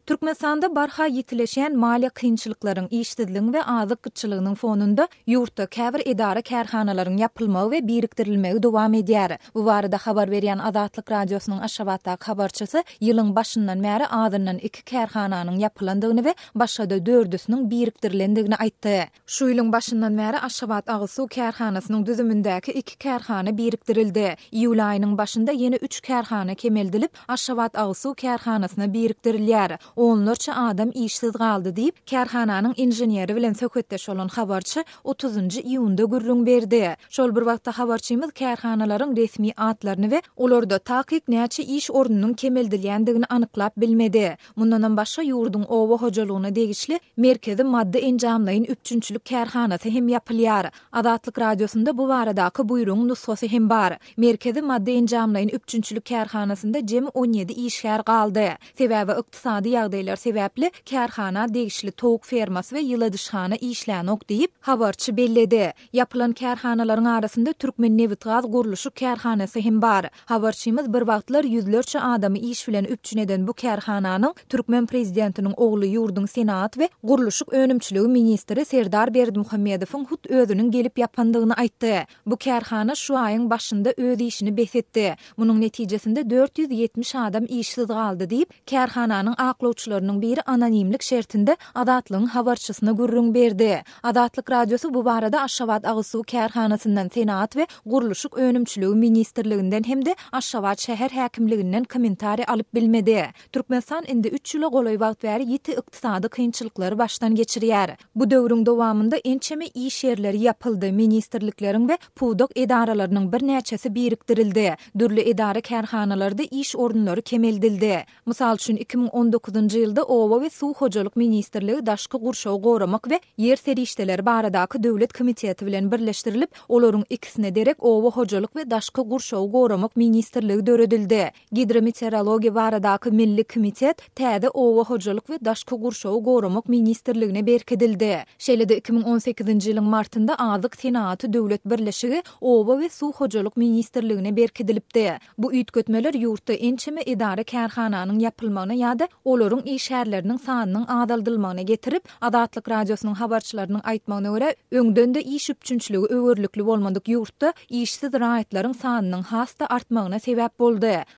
Türkmenistanda barha ýitileşýän maliýe kynçylyklaryň, işsizligiň we azyk gytçylygynyň fonunda ýurtda käbir edara-kärhanalaryň ýapylmagy we birikdirilmegi dowam edýär. Bu barada habar berýän Azatlyk Radiosynyň Aşgabatdaky habarçysy ýylyň başyndan bäri azyndan iki kärhananyň ýapylandygyny we başga-da dördüsiniň birikdirilendigini aýtdy. Şu ýylyň başyndan bäri Aşgabat agyz suw kärhanasynyň düzümindäki iki kärhana birikdirildi. Iýul aýynyň başynda ýene üç kärhana kemeldilip, Aşgabat agyz suw kärhanasyna birikdirilýär. Onlarça adam işsiz galdy diýip, kärhananyň inženeri bilen söhbetdeş bolan habarçy otuzynjy iýunda gürrüň berdi. Şol bir wagtda habarçymyz kärhanalaryň resmi atlaryny we olarda takyk näçe iş ornunyň kemeldilýändigini anyklap bilmedi. Mundanam başga ýurduň oba hojalygyna degişli Merkezi maddy-enjamlaýyn üpjünçilik kärhanasy hem ýapylýar. Azatlyk Radiosynda bu baradaky buýrugyň nusgasy hem bar. Merkezi maddy-enjamlaýyn üpjünçilik kärhanasynda jemi 17 işgär galdy. Sebäbi ykdysady ýagdaýlar sebäpli kärhana degişli towuk fermasy we ýyladyşhana işlänok diýip, habarçy belledi. Ýapylan kärhanalaryň arasynda Türkmennebitgazgurluşyk kärhanasy hem bar. Habarçymyz bir wagtlar ýüzlerçe adamy iş bilen üpjün eden bu kärhananyň türkmen prezidentiniň ogly ýurduň senagat we gurluşyk önümçiligi ministri Serdar Berdimuhamedowyň hut özüniň gelip ýapandygyny aýtdy. Bu kärhana şu aýyň başynda öz işini bes etdi. Munuň netijesinde 470 adam işsiz galdy diýip, Kärhananyň aklawçylarynyň biri anonimlik şertinde Azatlygyň habarçysyna gürrüň berdi. Azatlyk Radiosy bu barada Aşgabat agyz suw kärhanasyndan, Senagat we gurluşyk önümçiligi ministrliginden hem-de Aşgabat şäher häkimliginden kommentariý alyp bilmedi. Türkmenistan indi üç ýyla golaý wagt bäri ýiti ykdysady kynçylyklary başdan geçirýär. Bu döwrüň dowamynda ençeme iş ýerleri ýapyldy, ministrlikleriň we pudak edaralarynyň birnäçesi birikdirildi, dürli edara-kärhanalarda iş orunlary kemeldildi. Mysal üçin, 2019-njy ýylda Oba we suw hojalyk ministrligi Daşky gurşawy goramak we ýer serişdeleri baradaky döwlet komiteti bilen birleşdirilip, olaryň ikisine derek Oba hojalyk we daşky gurşawy goramak ministrligi döredildi. Gidrometeorologiýa baradaky milli komitet täze Oba hojalyk we daşky gurşawy goramak ministrligine berkidildi. Şeýle-de 2018-nji ýylyň martynda Azyk senagaty döwlet birleşigi Oba we suw hojalyk ministrligine berkidilipdi. Bu üýtgetmeler ýurtda ençeme edara-kärhananyň ýapylmagyna ýa-da olaryň işgärleriniň sanynyň azaldylmagyna getirip, Azatlyk Radiosynyň habarçylarynyň aýtmagyna görä, öňden-de iş üpjünçiligi öwerlikli bolmadyk ýurtda işsiz raýatlaryň sanynyň has-da artmagyna sebäp boldy.